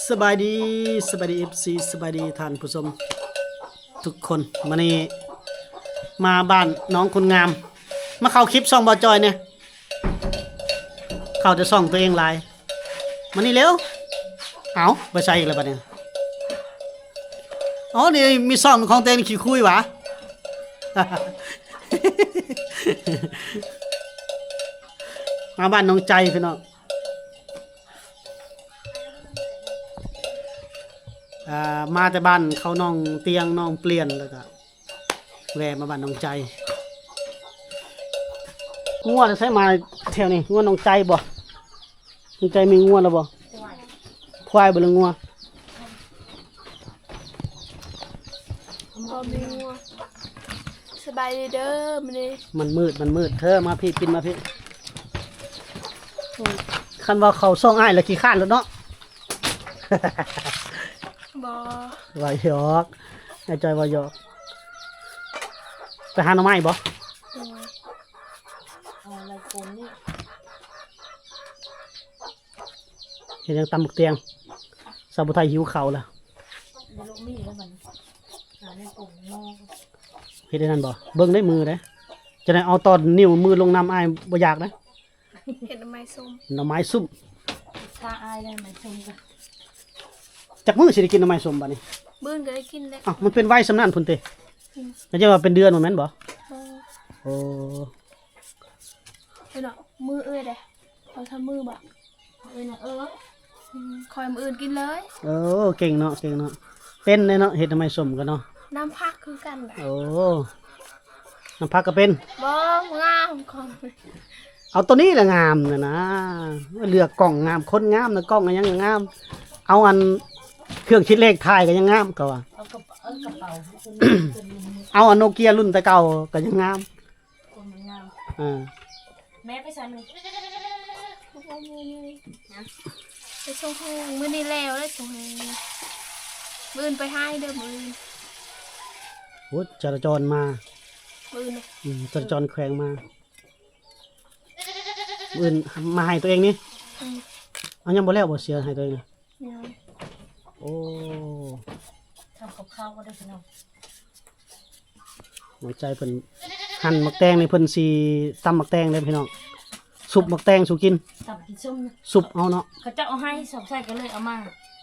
ສະບາຍດີ ສະບາຍດີ ເອັຟຊີ ສະບາຍດີທ່ານຜູ້ຊົມທຸກຄົນ. ມື້ນີ້ມາບ້ານໜອງຄົນງາມ ມາເຂົ້າຄລິບຊ່ອງບ່າວຈ່ອຍແດ່. ເຂົ້າແຕ່ຊ່ອງຕົວເອງຫຼາຍ. ມານີ້ເລັວ. ເອົ້າ ໄປໃສອີກແລ້ວບັດນີ້? ອໍ ນີ້ມີຊ່ອງເປັນຂອງຕົວເອງ ຂີ້ຄຸຍຫວາ? ມາບ້ານນ້ອງໃຈພີ່ນ້ອງ. ອ່າ ມາແຕ່ບ້ານເຂົາໜອງຕຽງ ໜອງປ່ຽນ ແລ້ວກະແວ່ມາບ້ານນ້ອງໃຈ. ງົວໃສມາແຖວນີ້? ງົວນ້ອງໃຈບໍ່? ນ້ອງໃຈມີງົວແລ້ວບໍ່? ຄວາຍ ຄວາຍບໍ່ ຫຼືງົວ? ບໍ່ມີງົວ. ສະບາຍດີເດີ ມື້ນີ້ ມັນມືດ ມັນມືດເທີ. ມາພີ້ ປິ່ນມາພີ້. ໂອ້ຍ ຄັນວ່າເຂົ້າຊ່ອງອ້າຍລະຂີ້ຄ້ານໂລດເນາະ. ບໍ່ ວ່າຫຍອກ ອ້າຍຈ່ອຍວ່າຫຍອກ. ໄປຫາໜໍ່ໄມ້ບໍ່? ໂດຍ ເອົາໄລໂກງນີ້. ເຮັດຫຍັງ? ຕຳບັກຕຽງ. ສາວຜູ້ໄທຫິວເຂົ້າແລ້ວ. ເຮັດອັນນັ້ນບໍ່? ເບິ່ງໄດ້ມືເດ້. ຈະໄດ້ເອົາຕອນນິ້ວມືລົງນ້ຳ ອ້າຍບໍ່ຢາກເດ້. ເຮັດໜໍ່ໄມ້ສົ້ມ. ໜໍ່ໄມ້ສົ້ມ. ຖ້າອ້າຍໄດ້ໄມ້ສົ້ມກະ ຈັກມື້ຊິໄດ້ກິນໜໍ່ໄມ້ສົ້ມບາດນີ້? ມື້ອື່ນກະໄດ້ກິນແລ້ວ. ອ້າວ ມັນເປັນໄວສ່ຳນັ້ນພຸ້ນຕິ? ອືມ. ແລ້ວຈະວ່າເປັນເດືອນບໍ່ແມ່ນບໍ່? ບໍ່. ໂອ້. ເອີ ມື້ເອື້ອຍເດ້ ເອົາຊຳມື້ບໍ່? ເອີນະ ເອີ ອືມ ຂ້ອຍມື້ອື່ນກິນເລີຍ. ເອີ ເກັ່ງເນາະ ເກັ່ງເນາະ ເປັນເດ້ເນາະ ເຮັດໜໍ່ໄມ້ສົ້ມກະເນາະ. ນ້ຳຜັກຄືກັນ. ໂອ້ ນ້ຳຜັກກະເປັນ. ບໍ່ ງາມ ເອົາໂຕນີ້ລະງາມນະນາ. ເລືອກກ້ອງງາມ ຄົນງາມນະ ກ້ອງຫຍັງກະງາມ. ເອົາອັນເຄື່ອງຄິດເລກຖ່າຍກະຍັງງາມ ເຂົາວ່າ. ເອົາ ເອົາອັນໂນເກຍລຸ້ນແຕ່ເກົ່າກະຍັງງາມ. ຄົນມັນງາມ. ເອີ ແມ່ໄປໃສມື້ນີ້? ໄປສົ່ງແຮງ ມື້ນີ້ແລ້ວໄດ້ສົ່ງແຮງ. ມື້ອື່ນໄປໄຮ່ເດີ ມື້ອື່ນ. ໂອ້ ຈະລາຈອນມາ ມື້ອື່ນ. ອືມ ຈະລາຈອນແຂວງມາ ມື້ອື່ນມາໄຮ່ຕົວເອງນີ້. ອືມ. ເອົາ ຍັງບໍ່ແລ້ວບໍ່ ເສຍໄຮ່ຕົວເອງ? ຍັງ. ໂອ້ ທຳກັບເຂົ້າກໍໄດ້ພີ່ນ້ອງ. ຫົວໃຈເພິ່ນ ຫັ່ນໝາກແຕງນີ້ ເພິ່ນຊິຕຳໝາກແຕງເດ້ພີ່ນ້ອງ. ສຸບໝາກແຕງສູ່ກິນ ຕຳກິນສົ້ມ. ສຸບເອົາເນາະ ເຂົາເຈົ້າເອົາໄຮ່ສັບໃສ່ ກະເລີຍເອົາມາ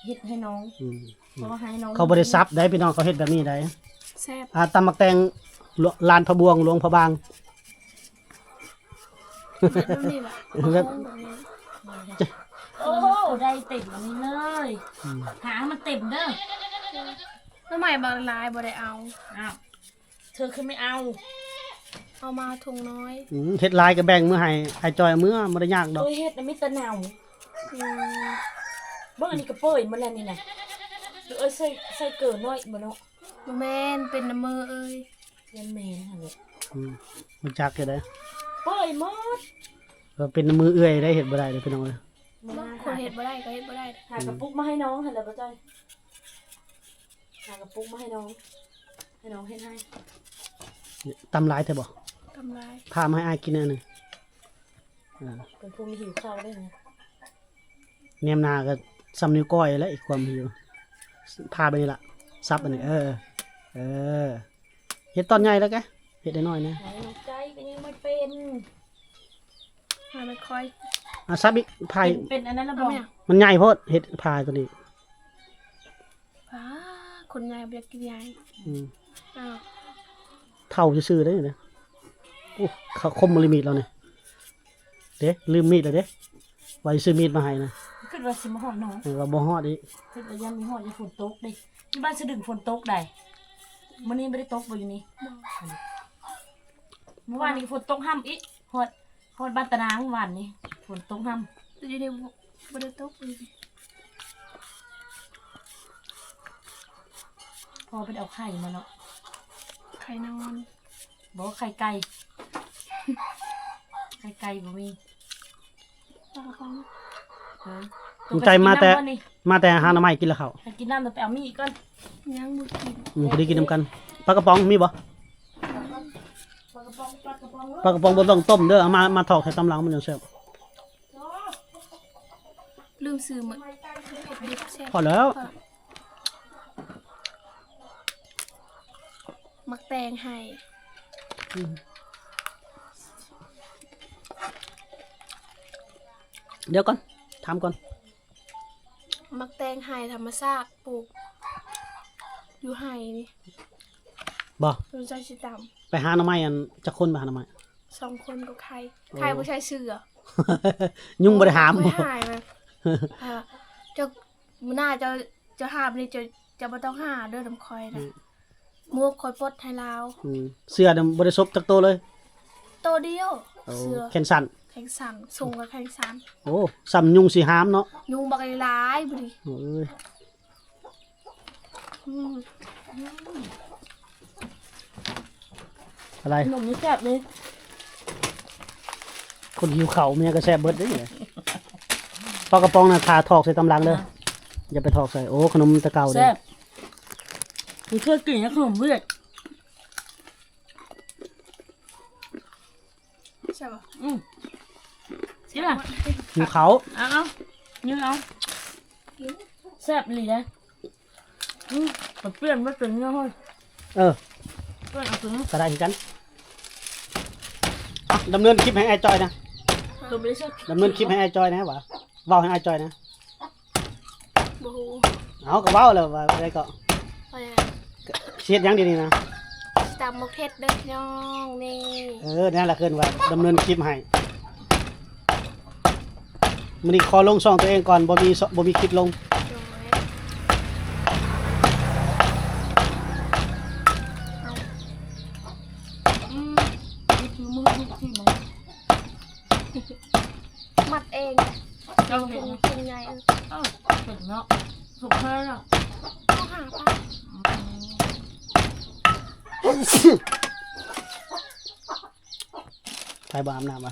ເຮັດໃຫ້ນ້ອງ. ອືມ. ເພາະວ່າໄຮ່ນ້ອງ ເຂົາບໍ່ໄດ້ສັບໄດ໋ພີ່ນ້ອງ ເຂົາເຮັດແບບນີ້ໄດ໋. ແຊບ. ອ່າ ຕຳໝາກແຕງ ລ- ລານພະບວງ ຫຼວງພະບາງ. ແບບນີ້ແບບ ໂອ້ໂຫ ໄດ້ເຕັມອັນນີ້ເລີຍ. ອືມ. ຫາໃຫ້ມັນເຕັມເດີ. ໜໍ່ໄມ້ບັກຫຼາຍບໍ່ໄດ້ເອົາ. ອ້າວ ເທີຄືໄມ່ເອົາ ເອົາມາຖົງນ້ອຍ. ອືມ ເຮັດຫຼາຍກະແບ່ງມື້ໃຫ້ອ້າຍຈ່ອຍເມືອ ບໍ່ໄດ້ຍາກດອກ. ໂອ້ຍ ເຮັດນະມີແຕ່ເນົ່າ. ອືມ. ເບິ່ງອັນນີ້ກະເປີຍໝົດແລ້ວນີ້ນະ. ເອີ ໃສ່ ໃສ່ເກີນ້ອຍບໍ່ເນາະ. ບໍ່ແມ່ນ ເປັນນຳມືເອີຍ. ແມ່ນຫັ້ນແຫຼະ. ອືມ ຮູ້ຈັກຢູ່ເດ້ ເປີຍໝົດ. ເອີ ເປັນນຳມືເອື້ອຍໄດ໋ ເຮັດບໍ່ໄດ້ເດ້ພີ່ນ້ອງເອີຍ. ຄົນເຮັດບໍ່ໄດ້ກະເຮັດບໍ່ໄດ້. ຫາກະປຸກມາໃຫ້ນ້ອງຫັ້ນແຫຼະ ບໍ່ຈ່ອຍ. ຫາກະປຸກມາໃຫ້ນ້ອງ ໃຫ້ນ້ອງເຮັດໃຫ້. ຕຳຫຼາຍແທ້ບໍ່? ຕຳຫຼາຍ. ພາມາໃຫ້ອ້າຍກິນແດ່ໜຶ່ງ. ເອີ ເປັນຜູ້ມີຫິວເຂົ້າເດ້. ແນມໜ້າກະສ່ຳນິ້ວກ້ອຍແຫຼະ ຄວາມຫິວ. ພາໄປນີ້ລະ ສັບອັນນີ້. ເອີ ເອີ ເຮັດຕອນໃຫຍ່ແລ້ວກະ ເຮັດນ້ອຍໆນະ. ໃຈກະຍັງບໍ່ເປັນ. ພາໄປຄ່ອຍ. ອາ ສັບອີກ ພາ. ເປັນ ເປັນອັນນັ້ນລະບໍ່? ມັນໃຫຍ່ໂພດ ເຮັດພາໂຕນີ້. ພາ ຄົນໃຫຍ່ບໍ່ຢາກກິນໃຫຍ່. ອືມ. ອ້າວ ເຖົ້າຊື່ໆເດ້. ໂອ້ ເຂົາຄົມບໍ່ລິມີດແລ້ວນີ້. ເດ້ ລືມມີດແລ້ວເດ້ ວ່າຊິຊື້ມີດມາໃຫ້ນະ. ຄິດວ່າຊິມາຮອດນ້ອງ ເອີ ວ່າບໍ່ຮອດອີກ. ຄິດວ່າຍັງມີຮອດ ຢູ່ຝົນຕົກເດ້. ຢູ່ບ້ານສະດຶງຝົນຕົກໃດ໋. ມື້ນີ້ບໍ່ໄດ້ຕົກບໍ່ຢູ່ນີ້? ບໍ່. ມື້ວານນີ້ຝົນຕົກຫ້ຳອີກ. ຮອດ ຮອດບ້ານຕານາງມື້ວານນີ້ ຝົນຕົກຫ້ຳ. ຢູ່ນີ້ບໍ່ໄດ້ຕົກເລີຍ. ພໍ່ເພິ່ນເອົາໄຂ່ມາເນາະ. ໄຂ່ນອນ. ບໍ່ ໄຂ່ໄກ່. ໄຂ່ໄກ່ບໍ່ມີ. ປາກະປ໋ອງ. ເອີ ສົນໃຈມາແຕ່ ມາແຕ່ຫາໜໍ່ໄມ້ກິນລະເຂົ້າ. ໃຫ້ກິນນ້ຳ ໄປເອົາມີອີກກ່ອນ. ຍັງບໍ່ກິນ. ອືມ ພໍດີກິນນຳກັນ. ປາກະປ໋ອງມີບໍ່? ປາກະປ໋ອງ ປາກະປ໋ອງ ປາກະປ໋ອງບໍ່ຕ້ອງຕົ້ມເດີ ເອົາມາ ມາຖອກໃສ່ຕຳຫຼັງ ມັນຈັ່ງແຊບ. ລືມຊື້ໝົດ. ເຜັດດິບແຊບ ພໍແລ້ວ ພໍແລ້ວ ໝາກແຕງໃຫ້ ອືມ ດຽວກ່ອນ ຖາມກ່ອນ ໝາກແຕງໄຮ່ທຳມະຊາດ ປູກຢູ່ໄຮ່ນີ້ ບໍ່? ສົນໃຈຊິຕຳ ໄປຫາໜໍ່ໄມ້ ອັນ ຈັກຄົນໄປຫາໜໍ່ໄມ້? ສອງຄົນກັບໄຂ່ ໂອ້ ໄຂ່ບໍ່ໃສ່ເສື້ອ ຍຸງບໍ່ໄດ້ຫາມ ບໍ່ໄດ້ຫາຍ ເຈົ້າ ມື້ໜ້າເຈົ້າ ເຈົ້າຫາມນີ້ ເຈົ້າ ເຈົ້າບໍ່ຕ້ອງຫາເດີນຳຂ້ອຍນະ ອືມ ໝວກຂ້ອຍປົດໃຫ້ລາວ ອືມ ເສື້ອນະບໍ່ໄດ້ສົບຈັກໂຕເລີຍ ໂຕດຽວ ໂອ້ ເສື້ອ ແຂນສັ້ນ ແຂນສັ້ນ ສູງກວ່າແຂນສັ້ນ ໂອ້ ສ່ຳຍຸງຊິຫາມເນາະ ຍຸງບັກຫຼາຍໆ ບໍ່ດີ ໂອ້ຍ ອືມ ອືມ ອະໄລ ຂະໜົມນີ້ແຊບເດ້ ຄົນຫິວເຂົ້າເມຍກໍແຊບເບິດເດ້ ປາກະປ໋ອງນະ ຖ້າຖອກໃສ່ຕຳຫຼັງເດີ ອ່ະ ຢ່າໄປຖອກໃສ່ ໂອ້ ຂະໜົມແຕ່ເກົ່າເດ້ ແຊບ ເຄີຍກິນຂະໜົມຫວຽດ ແຊບບໍ່? ອືມ ຊິລະ ຫິວເຂົ້າ ເອົາໆ ຍິງເອົາ ແຊບອີ່ຫຼີເດ້ ອືມ ໄປປ່ຽນມາເປັນເນຍເຮີ້ຍ ເອີ ປ່ຽນເອົາຕົວນີ້ ກໍໄດ້ຄືກັນ ອ່ະ ດຳເນີນຄລິບໃຫ້ອ້າຍຈ້ອຍນະ ດຳເນີນຄລິບໃຫ້ອ້າຍຈ້ອຍນະ ຫວາ ເວົ້າໃຫ້ອ້າຍຈ້ອຍນະ ບໍ່ຮູ້ ເອົາ ກໍເວົ້າແລ້ວວ່າໄດ້ກໍ ວ່າ ຊິເຮັດຫຍັງດຽວນີ້ນະ? ຊິຕຳໝາກເຜັດເດີພີ່ນ້ອງ ນີ້ ເອີ ນັ້ນລະເອີ້ນວ່າດຳເນີນຄລິບໃຫ້ ມື້ນີ້ຂໍລົງຊ່ອງຕົວເອງກ່ອນ ບໍ່ມີ ບໍ່ມີຄລິບລົງ ໂດຍ ອືມ ນີ້ຄືມືລູກທີ່ມັນ ມັດເອງ ເຈົ້າເຮັດ ເປັນ ເປັນໃຫຍ່ ເອີ ເອີ ເປັນເນາະ ສຸກເລີຍເນາະ ເອົາຫາປາ ອືມ ໃຜບໍ່ອາບນ້ຳວະ?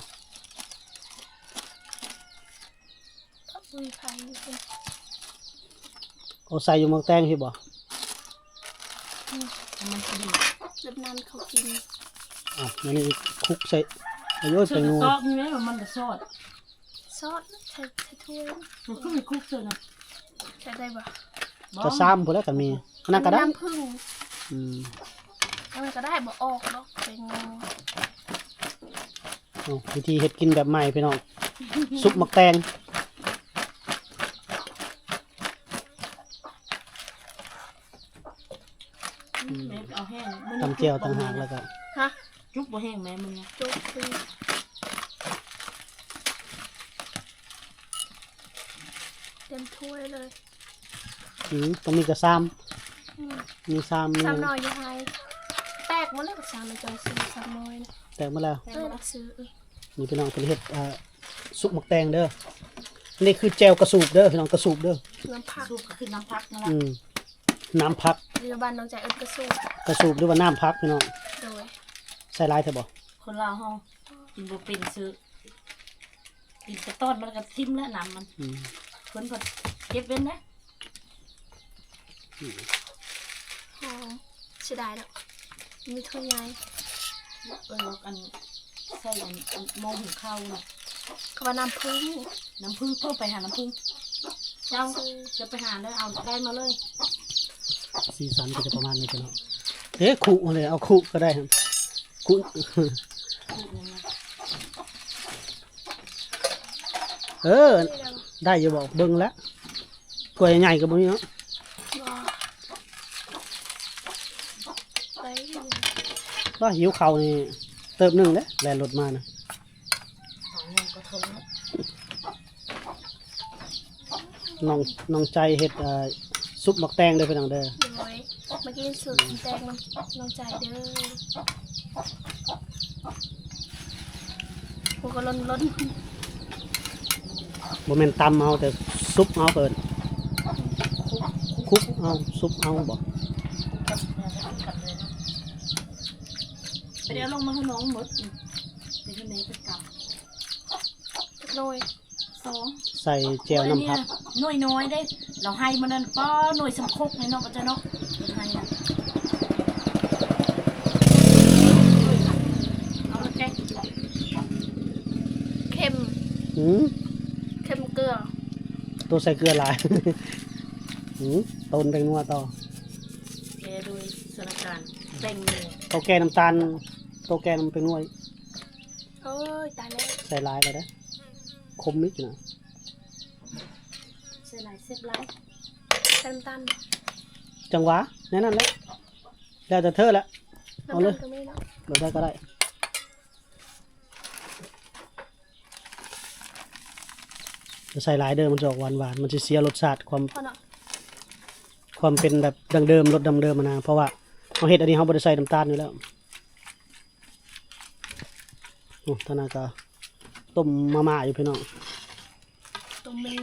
ເຂົາບໍ່ມີໃຜຢູ່ເດ້ ໂອ ໃສ່ຢູ່ໝາກແຕງພີ້ບໍ່? ອືມ ໃຫ້ມັນພໍດີ ແບບນັ້ນເຂົາກິນ ອ່ະ ອັນນີ້ຄຸກໃສ່ ໂອ້ຍ ໃສ່ ໃສ່ໜູ ຕອກນີ້ແມ່ນ ມັນກະຊອດ ຊອດ ໃສ່ ໃສ່ຖ້ວຍ ມັນຄືມີຄຸກໃສ່ນະ ໃສ່ໄດ້ບໍ່? ບໍ່ ກະຊາມພຸ້ນແຫຼະ ຄັນມີ ອັນນັ້ນກະໄດ້ ນ້ຳຜຶ້ງ ອືມ ອັນນັ້ນກະໄດ້ ບໍ່ອອກດອກ ໃສ່ງໍ ໂອ້ ວິທີເຮັດກິນແບບໃໝ່ພີ່ນ້ອງ ຊຸບໝາກແຕງ ອືມ ແມ່ເອົາແຫ້ງ ຕຳແຈ່ວຕ່າງຫາກແລ້ວກໍ ຮະ ຈຸກບໍ່ແຫ້ງແມ່ມື້ນີ້ ຈຸກຄື ເຕັມຖ້ວຍເລີຍ ອືມ ຕ້ອງມີກະຊາມ ອືມ ມີຊາມ ມີຊາມນ້ອຍຢູ່ໃຫ້ ແຕກໝົດແລ້ວ ກະຊາມນ້ອຍ ຊາມນ້ອຍນະ ແຕກໝົດແລ້ວ ເອີ ຊື້ ນີ້ພີ່ນ້ອງເພິ່ນເຮັດ ເອີ ຊຸບໝາກແຕງເດີ ນີ້ຄືແຈ່ວກະສູບເດີພີ່ນ້ອງ ກະສູບເດີ ນ້ຳຜັກ ກະສູບກໍຄືນ້ຳຜັກນັ້ນແຫຼະ ອືມ ນ້ຳຜັກ ຢູ່ບ້ານນ້ອງໃຈເອີ້ນກະສູບ ກະສູບ ຫຼືວ່ານ້ຳຜັກພີ່ນ້ອງ ໂດຍ ໃສ່ຫຼາຍແທ້ບໍ່? ຄົນລາວເຮົາກິນບໍ່ເປັນຊື່ ກິນແຕ່ຕອນມັນກໍຖິ້ມແລ້ວນ້ຳມັນ ອືມ ເພິ່ນກໍເກັບເວັ້ນນະ ອືມ ຫອມ ເສຍດາຍເນາະ ມີຖ້ວຍໃຫຍ່ ເອີ ອັນ ໃສ່ອັນ ອັນໝໍ້ຫຸງເຂົ້ານະ ເຂົາວ່ານ້ຳຜຶ້ງ ນ້ຳຜຶ້ງ ໂທໄປຫານ້ຳຜຶ້ງ ເຈົ້າ ຈະໄປຫາເດີ ເອົາໄດ້ມາເລີຍ ສີສັນກໍຈະປະມານນີ້ເນາະ ເດ້ ຄຸເລີຍ ເອົາຄຸກໍໄດ້ ຄຸ ເອີ ໄດ້ຢູ່ບໍ່? ເບິ່ງລະ ຖ້ວຍໃຫຍ່ກໍບໍ່ມີເນາະ ບໍ່ ໄປຢູ່ ວ່າຫິວເຂົ້ານີ້ ເຕີບໜຶ່ງເດ້ ແລ່ນລົດມານະ ເອົາຫຍັງກໍເຖິງ ນ້ອງ ນ້ອງໃຈເຮັດ ເອີ ຊຸບໝາກແຕງເດີພີ່ນ້ອງເດີ ໂດຍ ມາກິນຊຸບແຕງນຳນ້ອງໃຈເດີ ໂອ້ ກໍລົ້ນໆ ບໍ່ແມ່ນຕຳເອົາ ແຕ່ຊຸບເອົາເອີ້ນ ຄຸກເອົາ ຊຸບເອົາບໍ ໄປເອົາລົງມາໃຫ້ນ້ອງໝົດ ໄປໃຫ້ແມ່ເພິ່ນກຳ ຈັກໜ່ວຍ ສອງ ໃສ່ແຈ່ວນ້ຳຜັກ ໜ່ວຍນ້ອຍເດ້ ລາວໃຫ້ມື້ນັ້ນ ປ້າ ໜ່ວຍສ່ຳຄົກນີ້ເນາະ ວ່າຊັ້ນເນາະ ເພິ່ນໃຫ້ນະ ເອົາລະແກະ ເຄັມ ຫືມ ເຄັມເກືອ ໂຕໃສ່ເກືອຫຼາຍ. ຫື ໂຕນແປ້ງນົວຕໍ່ ແກ້ໂດຍສະລັບການແປ້ງນົວ ໂຕແກ້ນ້ຳຕານ ໂຕແກ້ນ້ຳແປ້ງນົວ. ໂອ້ຍ ຕາຍແລ້ວ ໃສ່ຫຼາຍແລ້ວເດ້ ຄົມອີກນະ. ໃສ່ຫຼາຍແຊບຫຼາຍ ໃສ່ນ້ຳຕານ ຈັງຫວະແນວນັ້ນແຫຼະ ແລ້ວແຕ່ເທີແຫຼະ ເອົາເລີຍ ແບບໃດກໍໄດ້. ຢ່າໃສ່ຫຼາຍເດີ ມັນຈະອອກຫວານໆ ມັນຊິເສຍລົດຊາດຄວາມ ຄວາມເປັນແບບດັ້ງເດີມ ລົດດັ້ງເດີມຫັ້ນນະ ເພາະວ່າເຮົາເຮັດອັນນີ້ ເຮົາບໍ່ໄດ້ໃສ່ນ້ຳຕານຢູ່ແລ້ວ. ໂອ້ ທາງນັ້ນກໍຕົ້ມມາມ່າຢູ່ພີ່ນ້ອງ ຕົ້ມໝີ່.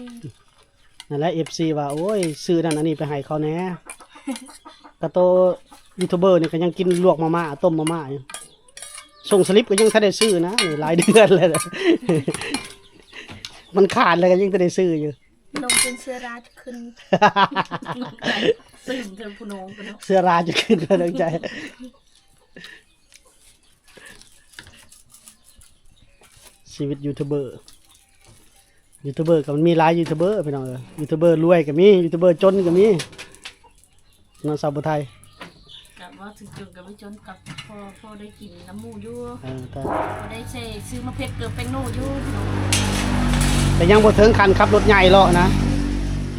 ນັ້ນແຫຼະ ເອັຟຊີ ວ່າ ໂອ້ຍ ຊື້ນັ້ນອັນນີ້ໄປໃຫ້ເຂົາແດ່ ກະໂຕຢູທູບເບີນີ້ກໍຍັງກິນລວກມາມ່າ ຕົ້ມມາມ່າຢູ່. ສົ່ງສະລິບກໍຍັງທັນໄດ້ຊື້ນະ ນີ້ຫຼາຍເດືອນແລ້ວ ມັນຂາດແລ້ວກໍຍັງທັນໄດ້ຊື້ຢູ່. ນ້ອງເປັນເຊື້ອລາຈະຂຶ້ນ ຊຶມເຖິງຜູ້ນ້ອງພຸ້ນເນາະ ເຊື້ອລາຈະຂຶ້ນ ນ້ອງໃຈ. ຊີວິດຢູທູບເບີ ຢູທູບເບີກໍມັນມີຫຼາຍຢູທູບເບີພີ່ນ້ອງເອີຍ ຢູທູບເບີລວຍກໍມີ ຢູທູບເບີຈົນກໍມີ. ເນາະ ສາວຜູ້ໄທ ກະເວົ້າເຖິງຈົນກະບໍ່ຈົນ ກະພໍ ພໍໄດ້ກິນນຳໝູ່ຢູ່ ເອີ ກະພໍໄດ້ໃຊ້ຊື້ໝາກເຜັດເກືອແປ້ງນົວຢູ່ ແຕ່ຍັງບໍ່ເຖິງຂັ້ນຂັບລົດໃຫຍ່ເລາະນະ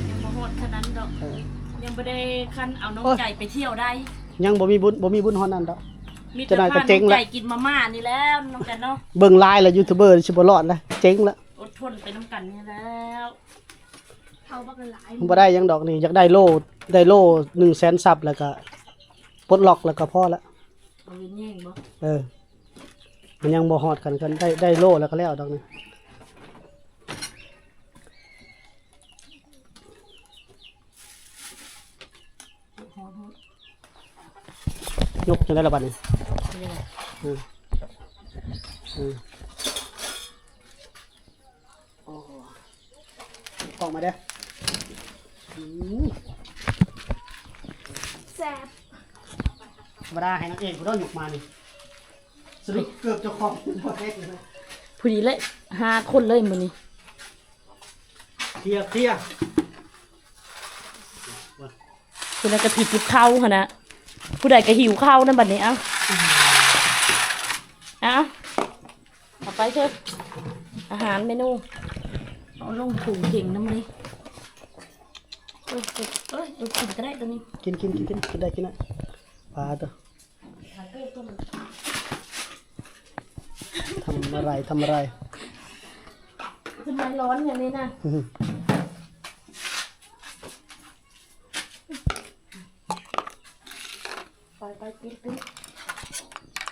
ຍັງບໍ່ຮອດຂະໜາດນັ້ນດອກ ເອີ ຍັງບໍ່ໄດ້ຂັ້ນເອົານ້ອງໃຈໄປທ່ຽວໄດ້ ຍັງບໍ່ມີບຸນ ບໍ່ມີບຸນຮອດນັ້ນດອກ ມີແຕ່ພານ້ອງໃຈກິນມາມ່ານີ້ແຫຼະ ນ້ອງໃຈເນາະ ເບິ່ງລາຍແລ້ວຢູທູບເບີຊິບໍ່ລອດລະ ເຈັງລະ ອົດທົນໄປນຳກັນນີ້ແລ້ວ. ເຂົາບັກຫຼາຍ ບໍ່ໄດ້ຫຍັງດອກນີ້ ຢາກໄດ້ໂລ ໄດ້ໂລໜຶ່ງແສນຊັບ ແລ້ວກະປົດລັອກ ແລ້ວກະພໍລະ ເອົາເງິນແຍ່ງບໍ່ ເອີ ມັນຍັງບໍ່ຮອດຂັ້ນ ຄັນໄດ້ ໄດ້ໂລແລ້ວກະແລ້ວດອກນີ້. ຍົກຈັ່ງໃດລະບັດນີ້ ນີ້ນະ ອືມ ອືມ ໂອ້ ກ້ອງມາເດີ້ ອືມ ແຊບ ທຳມະດາໃຫ້ນາງເອກຜູ້ດອກຍົກມານີ້ ສະດຸດເກີບເຈົ້າຂອງບໍ່ເຮັດເລີຍ ພໍດີເລີຍ ຫ້າຄົນເລີຍມື້ນີ້ ເຄຍ ເຄຍ. ຜູ້ໃດກະຖືກິບເຂົ້າຫັ້ນນະ ຜູ້ໃດກະຫິວເຂົ້ານຳບັດນີ້ ເອົ້າ ເອົ້າ ເອົາໄປເທີ ອາຫານເມນູ ເອົາລົງຖົງເຂັງນຳເລີຍ ເອີ ເອີ ເອີ ກິນກະໄດ້ໂຕນີ້ ກິນ ກິນ ກິນ ກິນ ກິນໄດ້ ກິນໄດ້ ປາໂຕ. ທຳອະໄລ ທຳອະໄລ ທຳໄມຮ້ອນຢ່າງນີ້ນະ ໄປໆ ປິດ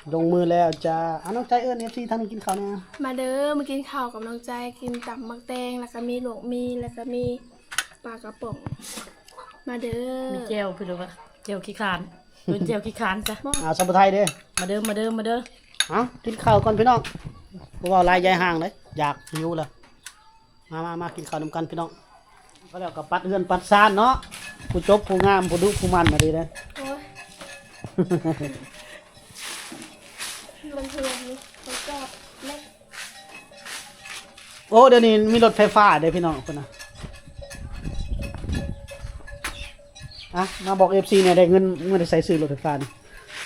ໆ ລົງມືແລ້ວຈ້າ ອາ ນ້ອງໃຈເອີ້ນເອັຟຊີທາງນີ້ກິນເຂົ້າແດ່ ມາເດີ ມາກິນເຂົ້າກັບນ້ອງໃຈ ກິນຕຳໝາກແຕງ ແລ້ວກະມີລວກໝີ່ ແລ້ວກະມີ ປາກະປ໋ອງ ມາເດີ ມີແຈ່ວ ເພິ່ນວ່າແຈ່ວຂີ້ຄ້ານ ເອີ້ນແຈ່ວຂີ້ຄ້ານຊະ ອ່າ ສາວຜູ້ໄທເດ້ ມາເດີ ມາເດີ ມາເດີ ເອົ້າ ກິນເຂົ້າກ່ອນພີ່ນ້ອງ ບໍ່ເວົ້າຫຼາຍຢາຍຫ່າງເດ້ ຢາກ ຫິວແລ້ວ ມາ ມາ ມາ ກິນເຂົ້ານຳກັນພີ່ນ້ອງ ກໍແລ້ວກໍປັດເຮືອນປັດຊານເນາະ ຜູ້ຈົບຜູ້ງາມ ຜູ້ດຸຜູ້ໝັ່ນ ມາດີເດ້ ໂອ້ຍ ມັນເຮືອນນີ້ ມັນຈອດເລັກ ໂອ້ ດຽວນີ້ມີລົດໄຟຟ້າເດ້ພີ່ນ້ອງ ພຸ້ນນະ ອ່ະ ມາບອກເອັຟຊີແດ່ ໄດ້ເງິນ ເງິນໄດ້ໃສຊື້ລົດໄຟຟ້ານີ້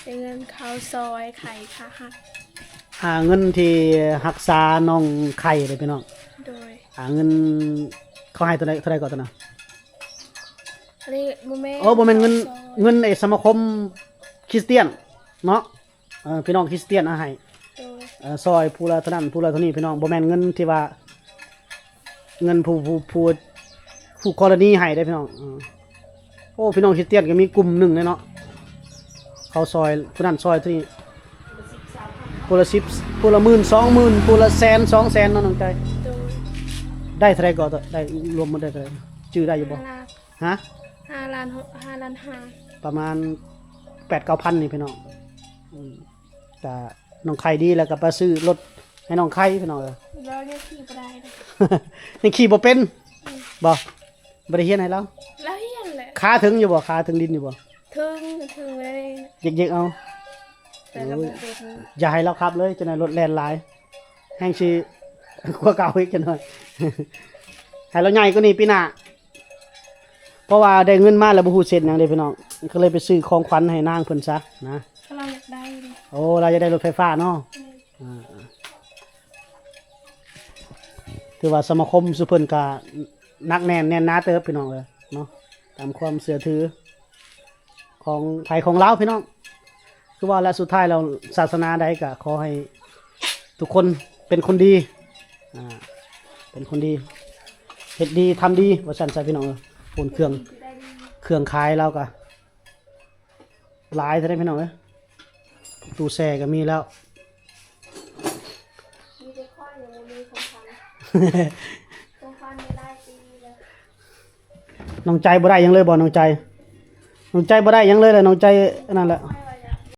ໄດ້ເງິນເຂົ້າຊອຍໄຂ່ຂາຫັກ ອ່າ ເງິນທີ່ຮັກສານ້ອງໄຂ່ເດ້ພີ່ນ້ອງ ໂດຍ ອ່າ ເງິນເຂົາໃຫ້ເທົ່າໃດ ເທົ່າໃດກໍຕອນນັ້ນ ອັນນີ້ບໍ່ແມ່ນ ໂອ້ ບໍ່ແມ່ນເງິນ ເງິນໄອ້ສະມາຄົມຄຣິສຕຽນເນາະ ເອີ ພີ່ນ້ອງຄຣິສຕຽນເອົາໃຫ້ ໂດຍ ເອີ ຊ່ອຍຜູ້ລະເທົ່ານັ້ນຜູ້ລະເທົ່ານີ້ພີ່ນ້ອງ ບໍ່ແມ່ນເງິນທີ່ວ່າ ເງິນຜູ້ ຜູ້ ຜູ້ ຄູ່ກໍລະນີໃຫ້ເດ້ພີ່ນ້ອງ ເອີ ໂອ້ ພີ່ນ້ອງຄຣິສຕຽນກໍມີກຸ່ມໜຶ່ງເດ້ເນາະ ເຂົາຊ່ອຍຜູ້ນັ້ນຊ່ອຍຜູ້ນີ້ ຜູ້ລະສິບ ຜູ້ລະໝື່ນ ສອງໝື່ນ ຜູ້ລະແສນ ສອງແສນເນາະ ນ້ອງໃຈ ໂດຍ ໄດ້ເທົ່າໃດກໍ ໄດ້ລວມໝົດໄດ້ເທົ່າໃດ ຈື່ໄດ້ຢູ່ບໍ່? ຫ້າລ້ານ ຮະ? ຫ້າລ້ານ ຫ້າລ້ານຫ້າ ປະມານແປດເກົ້າພັນນີ້ພີ່ນ້ອງ ອືມ ກະນ້ອງໄຂ່ດີແລ້ວກໍໄປຊື້ລົດໃຫ້ນ້ອງໄຂ່ພີ່ນ້ອງເອີຍ ແລ້ວຍັງຂີ່ບໍ່ໄດ້ເດ້ ຍັງຂີ່ບໍ່ເປັນ ອືມ ບໍ່ ບໍ່ໄດ້ຮຽນໃຫ້ລາວ ລາວຮຽນແຫຼະ ຂາເຖິງຢູ່ບໍ່? ຂາເຖິງດິນຢູ່ບໍ່? ເຖິງ ເຖິງເລີຍ ເຢັກໆເອົາ ແຕ່ລະບໍ່ເປັນ ໂອ້ຍ ຢ່າໃຫ້ລາວຂັບເລີຍ ຈັ່ງໃດລົດແລ່ນຫຼາຍ ແຮ່ງຊິກວ່າເກົ່າອີກຈັກໜ້ອຍ ໃຫ້ລາວໃຫຍ່ກວ່ານີ້ປີໜ້າ ເພາະວ່າໄດ້ເງິນມາແລ້ວບໍ່ຮູ້ເຮັດຫຍັງເດ້ພີ່ນ້ອງ ກໍເລີຍໄປຊື້ຂອງຂວັນໃຫ້ນາງເພິ່ນຊະນະ. ກໍລາວຢາກໄດ້ເດ້. ໂອ້ ລາວຢາກໄດ້ລົດໄຟຟ້າເນາະ. ແມ່ນ. ອ່າ ຖືວ່າສະມາຄົມຊຸເພິ່ນກະໜັກແໜ້ນແໜ້ນໜາເຕີບພີ່ນ້ອງເອີຍເນາະ ຕາມຄວາມເຊື່ອຖືຂອງໃຜຂອງລາວພີ່ນ້ອງ. ຄືວ່າແຫຼະ ສຸດທ້າຍແລ້ວສາສະໜາໃດກະຂໍໃຫ້ທຸກຄົນເປັນຄົນດີ ອ່າ ເປັນຄົນດີ ເຮັດດີທຳດີ ວ່າຊັ້ນຊະພີ່ນ້ອງເອີຍ. ໂອ້ ເຄື່ອງ ເຄື່ອງຂາຍລາວກະ ຫຼາຍແທ້ເດ້ພີ່ນ້ອງເອີຍ ຕູ້ແຊ່ກໍມີແລ້ວ. ມີແຕ່ຂ້ອຍຍັງບໍ່ມີຂອງຂວັນ ຂອງຂວັນມີຫຼາຍປີແລ້ວ. ນ້ອງໃຈບໍ່ໄດ້ຫຍັງເລີຍບໍ່ ນ້ອງໃຈ? ນ້ອງໃຈບໍ່ໄດ້ຫຍັງເລີຍແຫຼະ ນ້ອງໃຈອັນນັ້ນແຫຼະ.